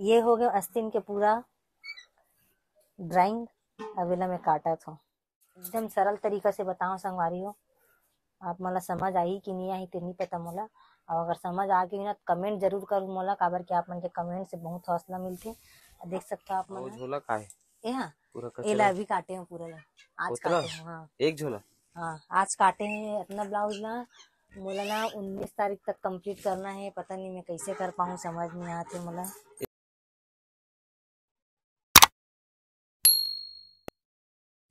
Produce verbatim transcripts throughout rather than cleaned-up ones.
ये हो गया अस्तीन के पूरा drawing। अब एला मैं काटत हूँ, एकदम सरल तरीका से बताओ संगवारी हो, आप मन ला समझ आही कि नहीं आही, ते नहीं पता मोला। और अगर समझ आ गई ना, तो comment जरूर करू मोला, काबर कि आप मन के comment से बहुत हौसला मिलथे। देख सकते हो आप मन वो ह। झोला का है? ए हाँ, पूरा एला कचरा। अभी काटे हो पूरा ला। आज उतना? काटे हो, हाँ। एक झोला? हाँ, आज काटे हैं इतना ब्लाउज ला। मोला ना उन्नीस तारीख तक complete करना है, पता नहीं मैं कैसे कर पाऊँ, समझ नहीं आते मोला।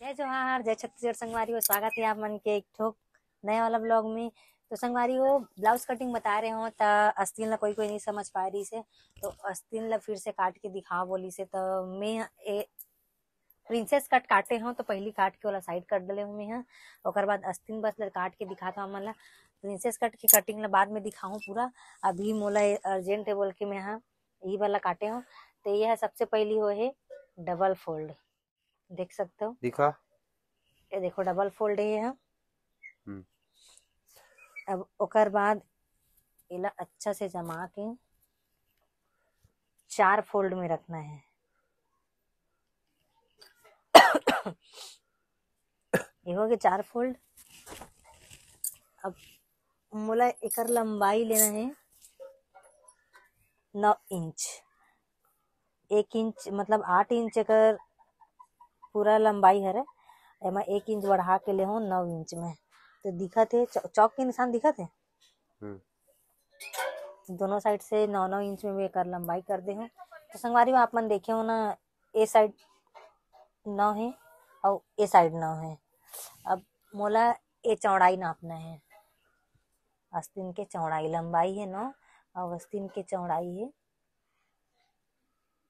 जय जोहार, जय छत्तीसगढ़ संगवारी हो, स्वागत है आप मन के एक ठोक नया वाला ब्लॉग में। तो संगवारी हो, ब्लाउज कटिंग बता रहे हो त अस्तीन ला कोई कोई नहीं समझ पा रही से, तो अस्तीन ला फिर से काट के दिखा बोली से, तो मैं ए प्रिंसेस कट काटे हो, तो पहली काट के ओला साइड कर डले हूँ मैं हा। ओकर बाद अस्तीन बस ला काट के दिखात हूँ आप मन ला। प्रिंसेस कट के कटिंग ला बाद में दिखाऊँ पूरा, अभी मोला अर्जेंट है बोल के मैं हा ई वाला काटे हो। तो यह सबसे पहली हो है डबल फोल्ड, देख सकते हो। दिखा। ये देखो डबल फोल्ड है यहाँ। हम्म। अब ओकर बाद एला अच्छा से जमा के चार फोल्ड में रखना है। ये हो गए चार फोल्ड। अब मोला एकर लंबाई लेना है नौ इंच। एक इंच मतलब आठ इंच एकर पूरा लंबाई हरे, एमा एक इंच बढ़ा के ले हो नौ इंच में। तो दिखत है चौ-, चौक के निशान दिखत है। हम्म। दोनों साइड से नौ नौ इंच में मैं एकर लंबाई कर दे हूँ। तो संगवारी हो आप मन देखे हो ना, ए साइड नौ है और ए साइड नौ है। अब मोला ए चौड़ाई नापना है। अस्तीन के चौड़ाई, लंबाई है नौ और अस्तीन के चौड़ाई है।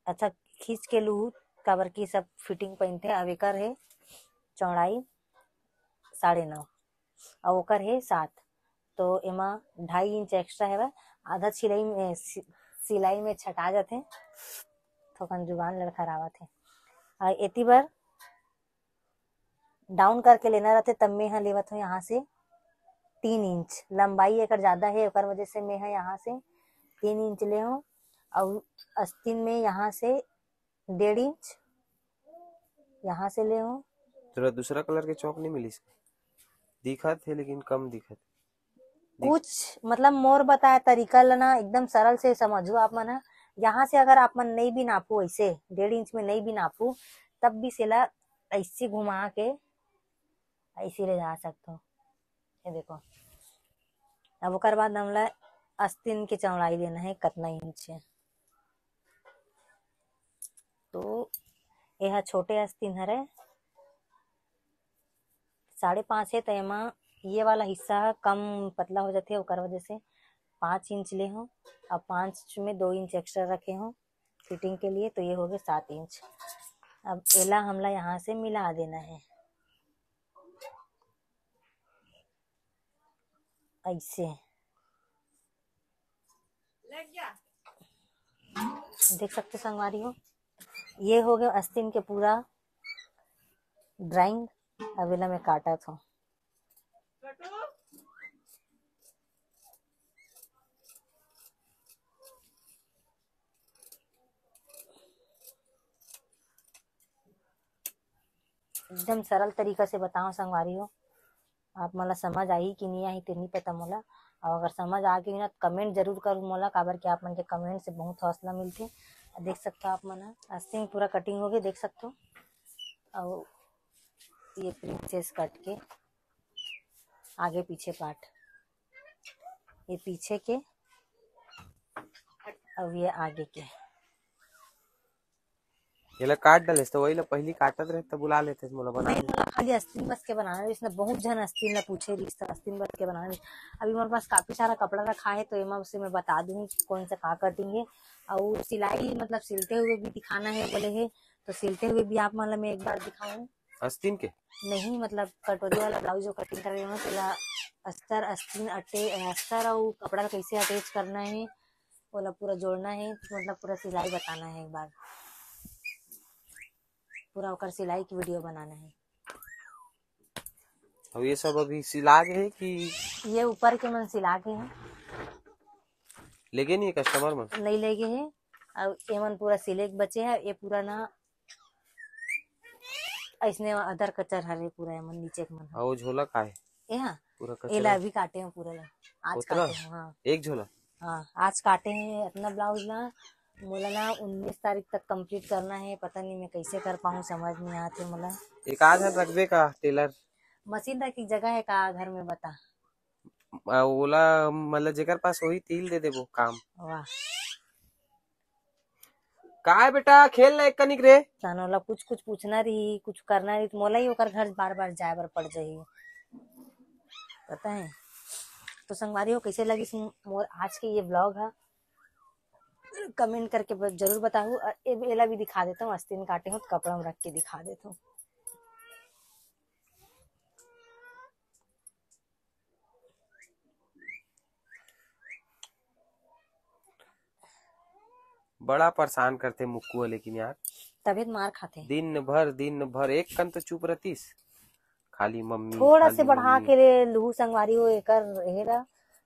अच्छा खींच के लूहू, काबर की सब फिटिंग पहनते। अब एकर है चौड़ाई साढ़े नौ और ओकर है सात, तो एमा ढाई इंच एक्स्ट्रा है। आधा सिलाई में सि-, सिलाई में छटा जाते, थोकन जुबान लड़खड़ावत है। और एती बर डाउन करके लेना रहते, तब मैं यहाँ लेवत हूँ यहाँ से तीन इंच। लंबाई एकर ज्यादा है, ओकर वजह से मैं यहाँ से तीन इंच ले हूँ और अस्तीन में यहाँ से डेढ़ इंच यहाँ से ले हूँ। थोड़ा दूसरा कलर के चौक नहीं मिली इसका? दिखत है लेकिन कम दिखत। कुछ मतलब मोर बताए तरीका ला ना एकदम सरल से समझू आप मन ह। यहाँ से अगर आप मन नहीं भी नापू, ऐसे डेढ़ इंच में नहीं भी नापू, तब भी सेला ऐसे घुमा के ऐसे ले जा सकते हो। ये देखो, अब ओकर बाद हमला अस्तीन के चौड़ाई लेना है, कितना इंच है। तो यह छोटे अस्तीन हरे, साढ़े पाँच है, तो एमा ये वाला हिस्सा कम पतला हो जाते, ओकर वजह से पाँच इंच ले हो। अब पाँच में दो इंच एक्स्ट्रा रखे हो फिटिंग के लिए, तो ये हो गए सात इंच। अब एला हमला यहाँ से मिला देना है ऐसे। देख सकते संगवारी हो, ये हो गया अस्तीन के पूरा ड्राइंग। अब एला मैं काटत हूँ। एकदम सरल तरीका से बताओ संगवारी हो, आप मन ला समझ आही कि नहीं आही, ते नहीं पता मोला। और अगर समझ आ गई ना, तो कमेंट जरूर करू मोला, काबर कि आप मन के कमेंट से बहुत हौसला मिलथे। देख सकते हो आप मन ह, अस्तीन पूरा कटिंग हो गई, देख सकते हो। और ये प्रिंसेस कट के आगे पीछे पार्ट, ये पीछे के और ये आगे के। एला काट डालेस तो वही ला पहली काटत रहे तो बुला लेते मोला बना नहीं, दे। मोला खाली अस्तीन बस के बनाना है, इसने बहुत जन अस्तीन ला पूछे रहिस, तो अस्तीन बस के बनाना है। अभी मोर पास काफी सारा कपड़ा रखा है, तो एमा से मैं बता दूँ कौन सा का कटिंग है। और सिलाई मतलब सिलते हुए भी दिखाना है बोले है, तो सिलते हुए भी आप मन ला मैं एक बार दिखाऊँ। अस्तीन के? नहीं, मतलब कटोरी वाला ब्लाउज जो कटिंग करे हो, तेला अस्तर, अस्तीन, अटे, अस्तर और कपड़ा ला कैसे अटैच करना है, ओला पूरा जोड़ना है, मतलब पूरा सिलाई बताना है एक बार, पूरा ओकर सिलाई की वीडियो बनाना है। अब ये सब अभी सिला गए है कि? ये ऊपर के मन सिला गए हैं। लेगे नहीं कस्टमर मन? नहीं लेगे है, अउ एमन पूरा सिले के बचे हे, ये पूरा ना अइसने अदर कचर हरे पूरा एमन नीचे के मन ह। अउ झोला का हे? ये हा, पूरा कचरा। एला अभी काटे हूँ पूरा ला। आज उतना? काटे हूँ, हाँ। एक झोला? हाँ, आज काटे हैं इतना ब्लाउज ला। मोला ना उन्नीस तारीख तक कंप्लीट करना है, पता नहीं मैं कैसे कर पाऊँ, समझ नहीं आते मोला। एक आध हर रखबे का टेलर? मशीन रखे जगह है का घर में, बता? आ, ओला मतलब जेकर पास वही तिल दे देबो काम। वाह। काय बेटा, खेल ना एक कनिक रे। जानो ला कुछ कुछ पूछना रही, कुछ करना रही, तो मोला ही ओकर घर बार बार जाए बर पड़ जाही, पता है। तो संगवारी हो, कैसे लगिस मोर आज के ये ब्लॉग हा, कमेंट करके ब-, जरूर बताहू। अ, ए-, एला भी दिखा देता हूँ, आस्तीन काटे हो तो कपड़ा में रख के दिखा देता हूँ। बड़ा परेशान करथे मुक्कू ह, लेकिन यार तबे तो मार खाथे। दिन भर, दिन भर एक कन तो चुप रहतीस, खाली मम्मी, थोड़ा खाली से बढ़ा मम्मी। के ले लूहू संगवारी हो एकर, एहे ला,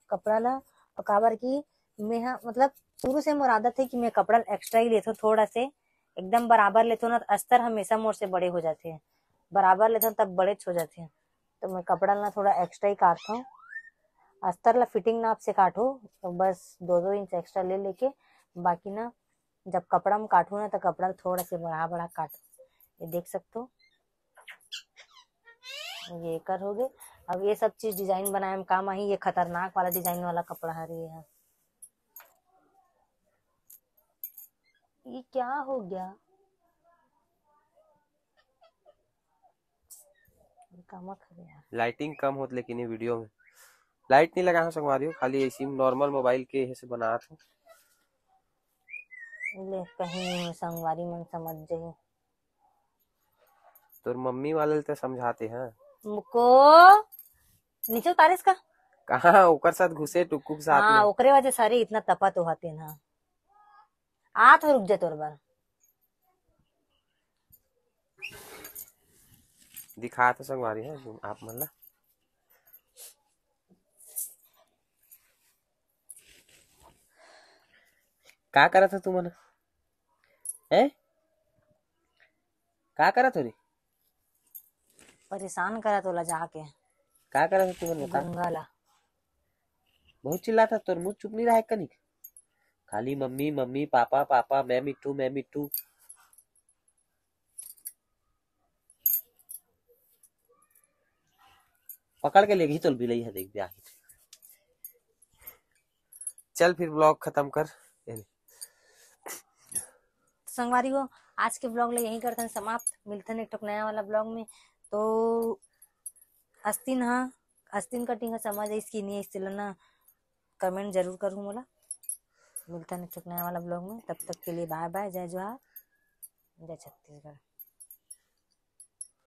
कपड़ा ला। अउ काबर कि मैं हा, मतलब, शुरू से मोर आदत है कि मैं कपड़ा एक्स्ट्रा ही लेथों, थोड़ा से एकदम बराबर लेथों ना, तो अस्तर हमेशा मोर से बड़े हो जाथे, बराबर लेथों तब बड़ेच हो जाथे। तो मैं कपड़ा ला थोड़ा एक्स्ट्रा ही काटथों। अस्तर ला फिटिंग नाप से काटो, तो बस दो दो इंच एक्स्ट्रा ले लेके, बाकी ना जब कपड़ा में काटो ना, तो कपड़ा ला थोड़ा से बढ़ा बढ़ा काटो। ये देख सकते हो, ये एकर हो गए। अब ये सब चीज डिजाइन बनाए में काम आही। ये खतरनाक वाला डिजाइन वाला कपड़ा हरे है। ये क्या हो गया? ये कामत हरे यार। लाइटिंग कम होत, लेकिन ये वीडियो में लाइट नहीं लगा हूँ संगवारी हो, खाली ऐसी नॉर्मल मोबाइल के एहे से बनात हूँ। ले, कहीं संगवारी मन समझ जाही। तोर मम्मी वाले ल तो समझाते हैं। मुको नीचे उतारिस का? कहाँ, ओकर साथ घुसे टुक्कू के साथ हाँ, में। ओकरे वजह से अरे इतना तपत होहते ना। आ तो रुक जा तोर बर। दिखा तो संगवारी है आप मन ला। का करत हो तुमन? हैं? का करत हो रे? परेशान करत ओला जाके। का करत हो तुमन बता? गंगा ला। बहुत चिल्लात ह, तोर मुंह चुप नहीं रहा एक कनिक। खाली मम्मी, मम्मी, पापा, पापा, मैं मिट्ठू, मैं मिट्ठू। पकड़ के लेगही तोल बिलई ह, देख ब्याही। चल फिर ब्लॉग खत्म कर। संगवारी हो, आज के ब्लॉग ला यहीं करथन समाप्त। मिलथन एक ठोक नया वाला ब्लॉग में। तो अस्तीन हा, अस्तीन कटिंग हा समझ आइस कि नहीं आइस, तेला ना कमेंट जरूर करहू मोला। मिलथन एक ठोक नया वाला ब्लॉग में, तब तक के लिए बाय बाय, जय जोहार, जय छत्तीसगढ़।